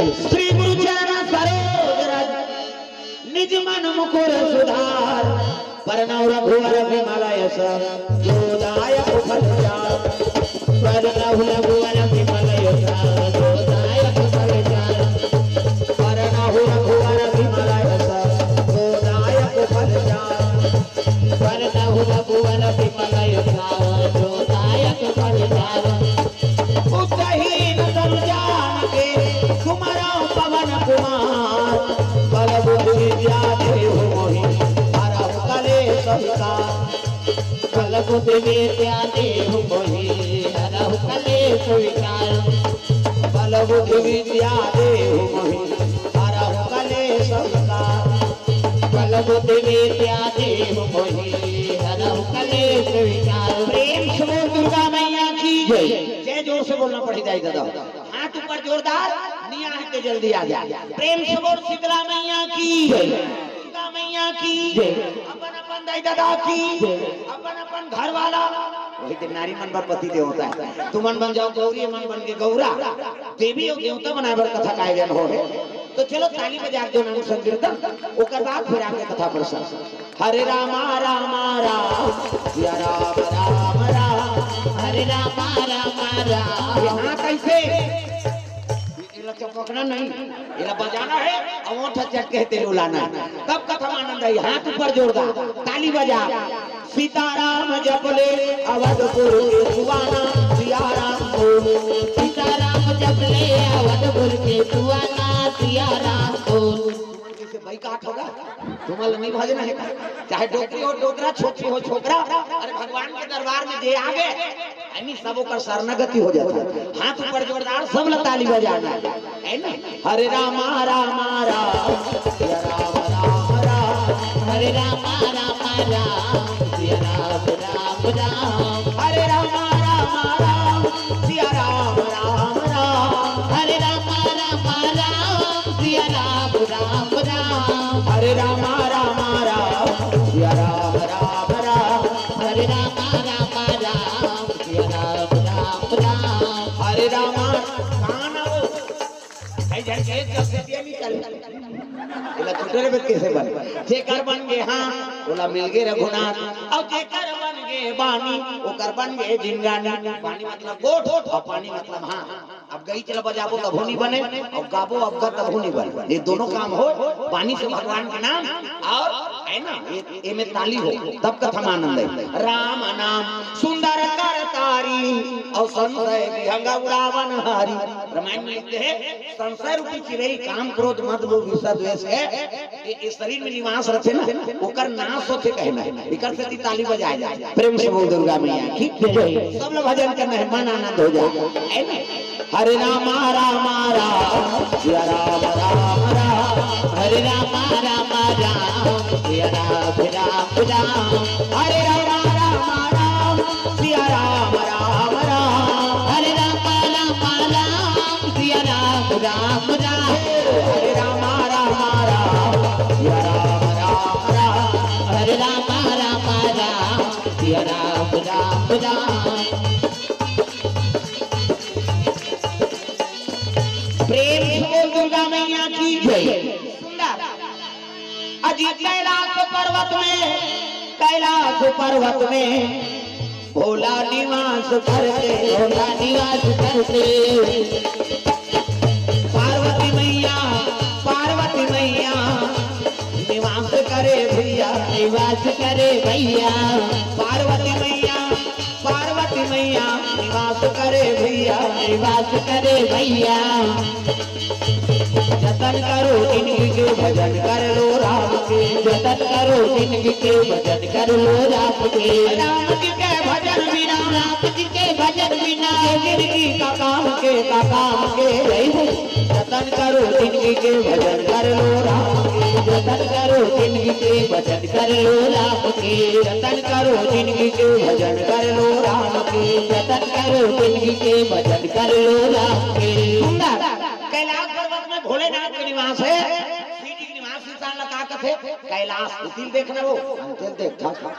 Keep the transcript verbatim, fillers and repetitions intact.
श्री गुरु चरण सरोज रज, निज मन मुकुर सुधार। बरनउँ रघुवर विमल यश, जो दायक फल चार। बरनउँ रघुवर विमल यश, जो दायक फल चार। बरनउँ रघुवर विमल यश, जो दायक फल चार। बरनउँ रघुवर विमल यश, जो दायक फल चार। बुद्धहीन तनु जान के, सुमरउँ पवन कुमार। बल बुद्धि विद्या देहु मोहि, हरहु कलेस विकार। बल बुद्धि विद्या देहु मोहि, हरहु कलेस विकार। बल बुद्धि विद्या देहु मोहि, हरहु कलेस विकार। बल बुद्धि विद्या देहु मोहि, हरहु कलेस विकार। प्रेम से बोल दुर्गा मैया की जय। जय जोर से बोलना पड़ही दाई ददा। हाथ ऊपर जोरदार, नियाह के जल्दी आ जा। प्रेम से बोल शीतला मैया की जय। दुर्गा मैया की जय। अपन अपन दाई ददा की जय। अपन अपन घर वाला। वही दिन नारी मन बर पति देवता हे। तुमन बन जाव गौरी, मन बन के गौरा। देवी अउ देवता बनाए बर कथा के आयोजन होहे। तो चलो ताली बजा के जोन संकीर्तन, ओकर बाद फिर आगे कथा प्रसंग। हरे रामा रामा राम, सिया राम राम राम। हरे रामा रामा राम। ये हाथ ऐसे, एला चपकना नहीं, एला बजाना हे, अउ ओठ चटके तेल उलाना हे, तब कथा म आनंद आही। हाथ ऊपर जोरदार, ताली बजा। सीताराम जप ले अवधपुर के सुहाना, सिया राम बोल। सीताराम जप ले अवधपुर के सुहाना, सिया राम बोल। तुमन कइसे बाइकाट होगा? तुमन ला नहीं भजना हे का? चाहे डोकरी हो डोकरा, छोकरी हो छोकरा, अरे भगवान के दरबार में जे आगे, यानी सब ओकर शरणागति हो जाथे। हाथ ऊपर जोरदार, सब ला ताली बजाना हे। है ना? हरे रामा रामा राम, सिया राम राम राम। हरे रामा रामा राम, सिया राम राम राम। हरे रामा रामा राम, सिया राम राम राम। हरे रामा रामा राम, सिया राम राम राम। हरे रामा रामा राम, सिया राम राम राम। हरे रामा रामा राम, सिया राम राम राम। हरे रामा, कहाँ ना वो? कई झन के एक जब से दिया नहीं चले। एला छुटे रे कइसे बन? जेकर बन गे हाँ, ओला मिल गे रघुनाथ। अउ जेकर बन गे बानी, ओकर बन गे जिंदगानी। बानी मतलब गोठ, अउ पानी मतलब हाँ। अब गई चला बजाबो तभो नहीं बने, अउ गाबो अब गा तभो नहीं बने। ये दोनों काम हो, बानी से भगवान के नाम, अउ है ना, ये, ये में ताली हो, तब कथा में आनंद है। राम नाम सुंदर कर तारी, अउ संशय विहंग उड़ावन हारी। रामायण में लिखते हैं, संशय रूपी चिरई काम क्रोध मद लोभ ईर्ष्या द्वेष हे, ये, ये शरीर में निवास रथे ना, ओकर नाश होथे कहना हे। एकर सेती ताली बजाए जाए। प्रेम से बोल दुर्गा मैया की जय। सब लोग भजन करना हे, मन आनंद हो जाए, है ना? हरे रामा रामा राम, सिया राम राम राम। हरे रामा रामा राम, सिया राम राम राम। हरे रामा रामा राम, सिया राम राम राम। हरे रामा रामा राम, सिया राम राम राम। हरे रामा रामा राम, सिया राम राम राम। हरे रामा रामा राम, सिया राम राम राम। प्रेम से बोल दुर्गा मैया की जय। सुंदर। अजी कैलाश पर्वत में, कैलाश पर्वत में भोला निवास करते, भोला निवास करते। पार्वती मैया, पार्वती मैया निवास करे भैया, निवास करे भैया। पार्वती मैया, पार्वती मैया निवास करे भैया, निवास करे भैया। जतन करो जिनगी के, भजन कर लो राम के। जतन करो जिनगी के, भजन कर लो राम के। राम जी के भजन बिना, राम जी के भजन बिना, ये जिनगी का काम के, का काम के। जय हो। जतन करो जिनगी के, भजन कर लो राम के। जतन करो जिनगी के, भजन कर लो राम के। जतन करो जिनगी के, भजन कर लो राम के। जतन करो जिनगी के, भजन कर लो राम के। सुंदर। कैलाश पर्वत में भोलेनाथ के निवास हे। शिव जी के निवास स्थान ला का कथे? कैलाश। तिल देखना वो। हम तिल देख, था, था।